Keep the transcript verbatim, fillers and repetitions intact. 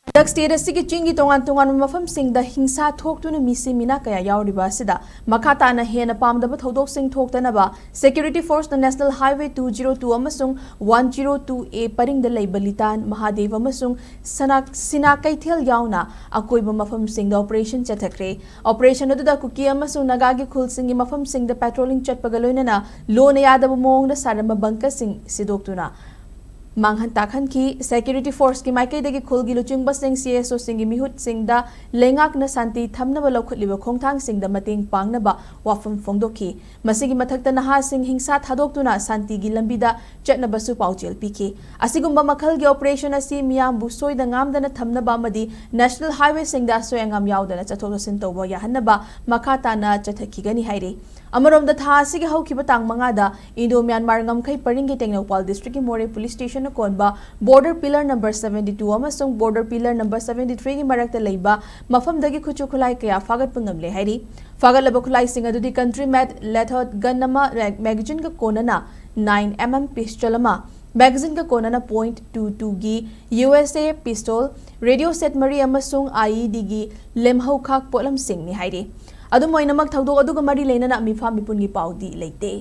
ꯍꯟꯗꯛ state ꯑꯁꯤꯒꯤ ꯆꯤꯡꯒꯤ ꯇꯣꯉꯥꯟ ꯇꯣꯉꯥꯟꯕ ꯃꯐꯝꯁꯤꯡꯗ ꯍꯤꯡꯁꯥ ꯊꯣꯛꯇꯨꯅ ꯃꯤꯁꯤ ꯃꯤꯅꯥ ꯀꯌꯥ ꯌꯥꯎꯔꯤꯕ ꯑꯁꯤꯗ ꯃꯈꯥ ꯇꯥꯅ ꯍꯦꯟꯅ ꯄꯥꯝꯗꯕ ꯊꯧꯗꯣꯛꯁꯤꯡ ꯊꯣꯛꯇꯅꯕ security force ꯅ National Highway two zero two ꯑꯃꯁꯨꯡ one zero two A ꯄꯔꯤꯡꯗ ꯂꯩꯕ ꯂꯤꯇꯥꯟ, ꯃꯍꯥꯗꯦꯕ ꯑꯃꯁꯨꯡ ꯁꯅꯥ-, ꯁꯤꯅꯥ ꯀꯩꯊꯦꯜ ꯌꯥꯎꯅ ꯑꯀꯣꯏꯕ ꯃꯐꯝꯁꯤꯡꯗ operation ꯆꯠꯊꯈ꯭ꯔꯦ꯫ Operation ꯑꯗꯨꯗ ꯀꯨꯀꯤ ꯑꯃꯁꯨꯡ ꯅꯥꯒꯥꯒꯤ ꯈꯨꯜꯁꯤꯡꯒꯤ ꯃꯐꯝꯁꯤꯡꯗ patrolling ꯆꯠꯄꯒ ꯂꯣꯏꯅꯅ ꯂꯣꯅ ꯌꯥꯗꯕ ꯃꯑꯣꯡꯗ ꯁꯥꯔꯝꯕ bunker ꯁꯤꯡ ꯁꯤꯗꯣꯛꯇꯨꯅ ꯃꯥꯡꯍꯟ ꯇꯥꯛꯍꯟꯈꯤ꯫ Security force ꯀꯤ ꯃꯥꯏꯀꯩꯗꯒꯤ ꯈꯨꯜꯒꯤ ꯂꯨꯆꯤꯡꯕꯁꯤꯡ, C S O ꯁꯤꯡꯒꯤ ꯃꯤꯍꯨꯠꯁꯤꯡꯗ ꯂꯩꯉꯥꯛꯅ ꯁꯥꯟꯇꯤ ꯊꯝꯅꯕ ꯂꯧꯈꯠꯂꯤꯕ ꯈꯣꯡꯊꯥꯡꯁꯤꯡꯗ ꯃꯇꯦꯡ ꯄꯥꯡꯅꯕ ꯋꯥꯐꯝ ꯐꯣꯡꯗꯣꯛꯈꯤ꯫ ꯃꯁꯤꯒꯤ ꯃꯊꯛꯇ ꯅꯍꯥꯁꯤꯡ ꯍꯤꯡꯁꯥ ꯊꯥꯗꯣꯛꯇꯨꯅ ꯁꯥꯟꯇꯤꯒꯤ ꯂꯝꯕꯤꯗ ꯆꯠꯅꯕꯁꯨ ꯄꯥꯎꯖꯦꯜ ꯄꯤꯈꯤ꯫ ꯑꯁꯤꯒꯨꯝꯕ ꯃꯈꯜꯒꯤ operation ꯑꯁꯤ ꯃꯤꯌꯥꯝꯕꯨ ꯁꯣꯏꯗ ꯉꯥꯝꯗꯅ ꯊꯝꯅꯕ ꯑꯃꯗꯤ national highway ꯁꯤꯡꯗ ꯑꯁꯣꯏ ꯑꯉꯥꯝ ꯌꯥꯎꯗꯅ ꯆꯠꯊꯣꯛ ꯆꯠꯁꯤꯟ ꯇꯧꯕ ꯌꯥꯍꯟꯅꯕ ꯃꯈꯥ ꯇꯥꯅ ꯆꯠꯊꯈꯤꯒꯅꯤ ꯍꯥꯏꯔꯤ꯫ ꯑꯃꯔꯣꯝꯗ, ꯊꯥ ꯑꯁꯤꯒꯤ ꯍꯧꯈꯤꯕ ꯇꯥꯡ ꯃꯉꯥꯗ Indo Myanmar ꯉꯝꯈꯩ ꯄꯔꯤꯡꯒꯤ ꯇꯦꯡꯅꯧꯄꯥꯜ district ꯀꯤ ꯃꯣꯔꯦ police station ꯅ ꯀꯣꯟꯕ border pillar number seventy two ꯑꯃꯁꯨꯡ border pillar number seventy three ꯒꯤ ꯃꯔꯛꯇ ꯂꯩꯕ ꯃꯐꯝꯗꯒꯤ ꯈꯨꯠꯁꯨ ꯈꯨꯠꯂꯥꯏ ꯀꯌꯥ ꯐꯥꯒꯠꯄ ꯉꯝꯂꯦ ꯍꯥꯏꯔꯤ꯫ ꯐꯥꯒꯠꯂꯕ ꯈꯨꯠꯂꯥꯏꯁꯤꯡ ꯑꯗꯨꯗꯤ country made leather gun ꯑꯃ, magazine ꯒ ꯀꯣꯟꯅꯅ nine M M pistol ꯑꯃ, magazine ꯒ ꯀꯣꯟꯅꯅ point two two ꯒꯤ U S A pistol, radio set ꯃꯔꯤ ꯑꯃꯁꯨꯡ I E D ꯒꯤ ꯂꯦꯝꯍꯧ ꯈꯥꯛ ꯄꯣꯠꯂꯝꯁꯤꯡꯅꯤ ꯍꯥꯏꯔꯤ꯫ ꯑꯗꯨꯝ ꯑꯣꯏꯅꯃꯛ, ꯊꯧꯗꯣꯛ ꯑꯗꯨꯒ ꯃꯔꯤ ꯂꯩꯅꯅ ꯃꯤꯐꯥ ꯃꯤꯄꯨꯟꯒꯤ ꯄꯥꯎꯗꯤ ꯂꯩꯇꯦ꯫